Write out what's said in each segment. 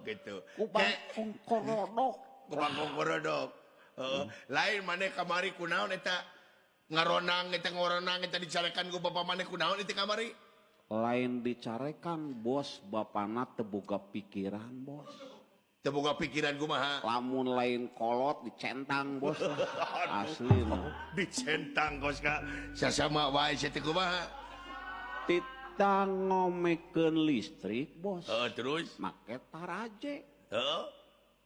Gitu. Ku bangkong korodok. Ku bangkong korodok. Heeh. Lain maneh kamari kunaon eta ngaronang eta ngoronang eta dicarekan ku bapak maneh kunaon itu kamari? Lain dicarekan, Bos, bapana teu boga pikiran, Bos. Teu boga pikiran kumaha? Lamun lain kolot dicentang, Bos, lah. Asli mah. Dicentang kos ka sasama wae sia teh kumaha? Tita ngomekeun listrik, Bos. Heeh, terus? Make taraje. Heeh.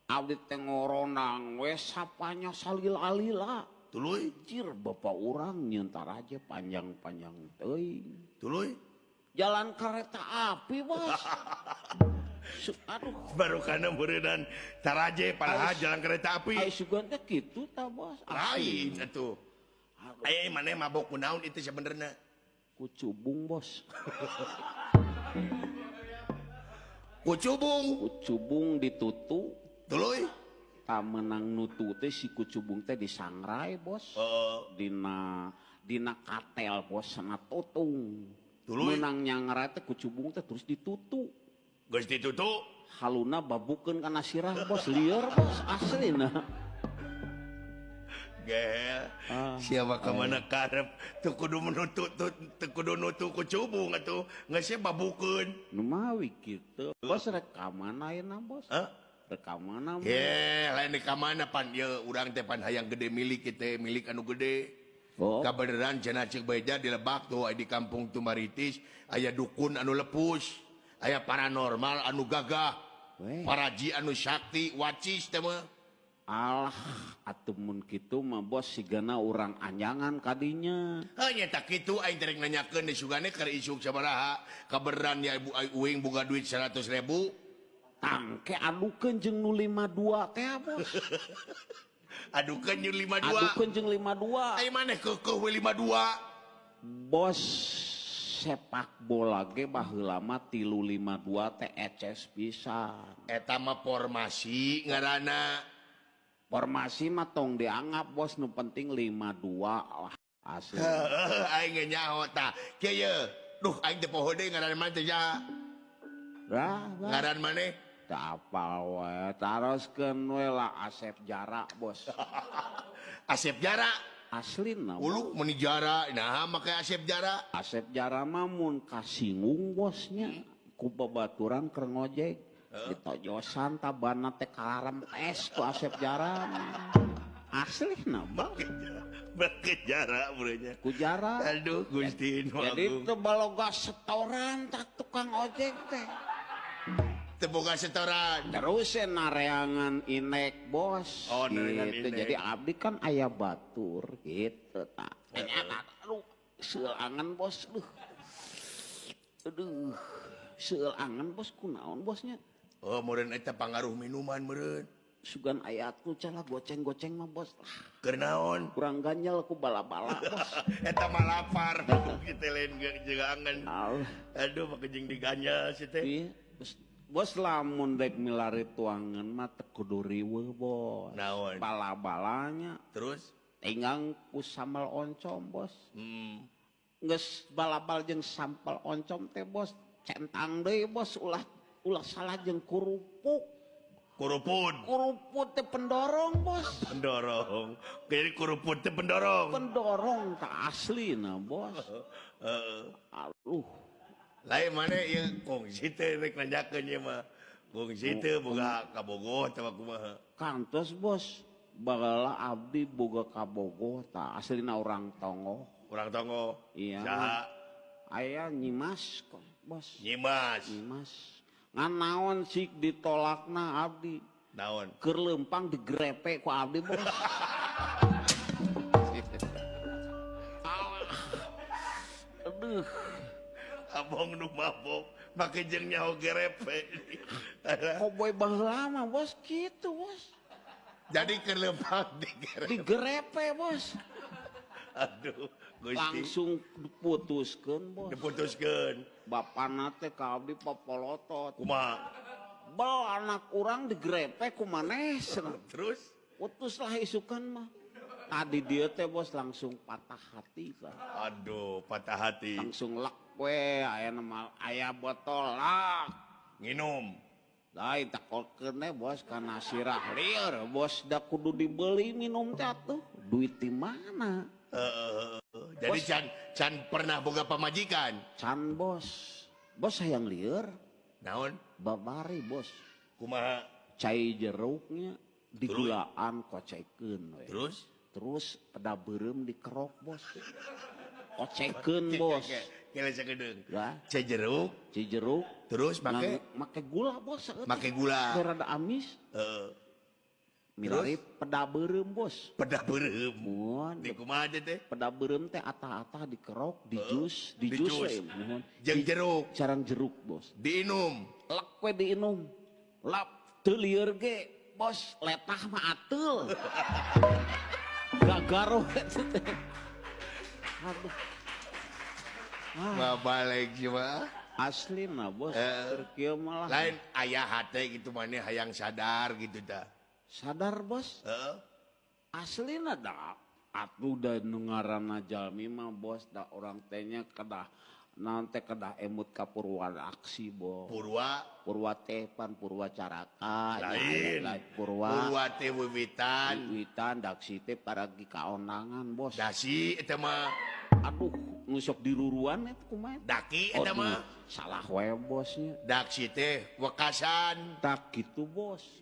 Abdi teh ngoronang we sapanya salila-lila. Tuluy? Anjir, bapak urang nyieun taraje panjang-panjang teuing. Tuluy? Jalan kereta api, Bos. Aduh. Baru kana meureunnan taraje padahal jalan kereta api. Ai sugan teh kitu tah, Bos. Lain atuh. Eh, maneh mabok kunaon itu sebenarnya? Kucubung, Bos. Kucubung. Kucubung ditutu. Tuluy? Tah meunang nutu teh si kucubung teh disangrai, Bos. Heeh. Dina katel, Bos, sana tutung. Tuluy? Meunang nyangrai teh kucubung teh terus ditutu. Geus ditutu? Haluna babukeun kana sirah, Bos, lieur, Bos, aslina. Gel. Ah. Siapa ka mana karep teu kudu menutu teu kudu nutu kucubung atuh. Geus sia babukeun. Nu mawi kitu. Bos rek ka mana ayeuna, Bos? Hah? Rek ka mana, Bos? Ye, lain di ka mana pan ieu urang teh pan hayang gede milik kieu milik anu gede. Oh. Kabeneran cenah ceuk beja di Lebak tuh di kampung Tumaritis aya dukun anu lepus, aya paranormal anu gagah, Weh. paraji anu sakti wacis teh mah. Alah, atuh mun kitu mah, Bos, sigana urang anjangan kadinya. Heuh nya tak kitu aing teh rek nanyakeun di sugane keur isuk sabaraha. Kabeneran ya ibu uing boga duit 100.000. Tangke adukeun jeung nu 52 teh, Bos. Adukeun jeung 52. Adukeun jeung 52. Ai maneh keukeuh we 52. Bos, sepak bola ge baheula mah 3-5-2 teh eces pisan. Eta mah formasi ngaranna. Formasi mah tong dianggap, Bos, nu penting 52 lah asli. Heeh, aing ge nyaho tah. Kieu ye. Duh, aing teh poho deui ngaran maneh teh saha? Lah, lah. Ngaran maneh? Teu apal we, taroskeun we lah Asep Jara, Bos. Asep Jara. Aslina. Ulu meni jara, nah make Asep Jara. Asep Jara mah mun kasinggung, Bosnya, ku babaturan keur ngojek. Ditojosan tabana teh kalarempes ku Asep Jara mah. Aslina, Bos. Make jara meureunnya. Ku jara. Aduh, Gusti nu Jadi agung. teu baloga setoran tak tukang ojek teh. Teu boga setoran. Terus nareangan inek, Bos. Oh, nareangan gitu. inek. Jadi abdi kan aya batur gitu tah. Aduh, seulangan, Bos. Duh. Aduh, seulangan, Bos, kunaon bosnya? Oh, meureun eta pangaruh minuman meureun. Sugan ayatku cala goceng-goceng mah, Bos. Keur naon? Kurang ganjel ku bala-bala, Bos. Eta mah lapar. Kita lain jangan. Alah. Aduh, make jeung diganjel si teh. Iya, Bos. Bos lamun rek milari tuangan mah teu kudu riweuh, Bos. Naon? Bala-balanya. Terus? Tinggal ku sambal oncom, Bos. Geus balabal jeung sambal oncom teh, Bos. Centang deui, Bos, ulah salah jeung kerupuk. Kuruput. Keruput teh pendorong, Bos. Pendorong. Jadi keruput teh pendorong. Pendorong tak asli nah, Bos. Heeh. Aduh. Lain mana ieu kongsi teh rek nanyakeun ieu mah. Kongsi teh boga kabogoh atawa kumaha? Kantos, Bos. Baheula abdi boga kabogoh tah aslina urang Tonggoh. Urang Tonggoh. Iya. Saha? Aya Nyimas kok, Bos. Nyimas. Nyimas. Ngan naon sik ditolakna abdi. Naon? Keur leumpang digrepe ku abdi, Bos. Aduh. Abong nu mabok make jeung nyaho gerepe. Koboy baheula mah, Bos, kitu, Bos. Jadi keur leumpang digerepe. Digerepe, Bos. Aduh, Gusti. Langsung diputuskeun, Bos. Diputuskeun. Bapana teh ka abdi papolotot. Kumaha? Bel anak urang digrepe ku maneh cenah. Terus? Putuslah isukan mah. Tadi dia teh, Bos, langsung patah hati kan. Aduh, patah hati. Langsung lek we aya nama aya botol lak. Nginum. Lain takolkeun bos kana sirah lieur bos, da kudu dibeli minum teh atuh. Duit di mana? Jadi Bos. can can pernah boga pamajikan? Can, bos. Bos, hayang lieur. Naon? Babari, bos. Kumaha? Cai jeruknya digulaan, kocekeun we. Terus? Terus peda beureum dikerok, bos, kocekeun, bos. Kira sakedeung. Ya. Cai jeruk, Cai jeruk. Terus make make gula, bos, saeutik. Make gula. Biar rada amis. Milari peda beureum, bos. Peda beureum. Muhun. Di kumaha teh? Peda beureum teh atah-atah dikerok, di jus, di Di jus jus. we, muhun. Jeung jeruk. Sareng jeruk, bos. Diinum. Lek we diinum. Lap teu lieur ge, bos, letah mah ateul. Gagaro eta teh. Aduh. Ah, Ngabalik sih mah. Asli nah, bos. Eh. Keur kieu malah. Lain aya hate gitu maneh hayang sadar gitu ta. Sadar, bos. Aslina da atuh da nu ngaranna jalmi mah, bos, da urang teh nya kedah naon teh, kedah emut ka purwadaksi, bos. Purwa? Purwa teh pan purwa caraka nya. Lain. Lain purwa. Purwa teh wiwitan. Wiwitan, daksi teh paragi kaondangan, bos. Dasi eta mah. Aduh, nu sok diruruan eta kumaha? Daki eta Oh, mah. salah we, bosnya. Daksi teh wekasan. Tak gitu, bos.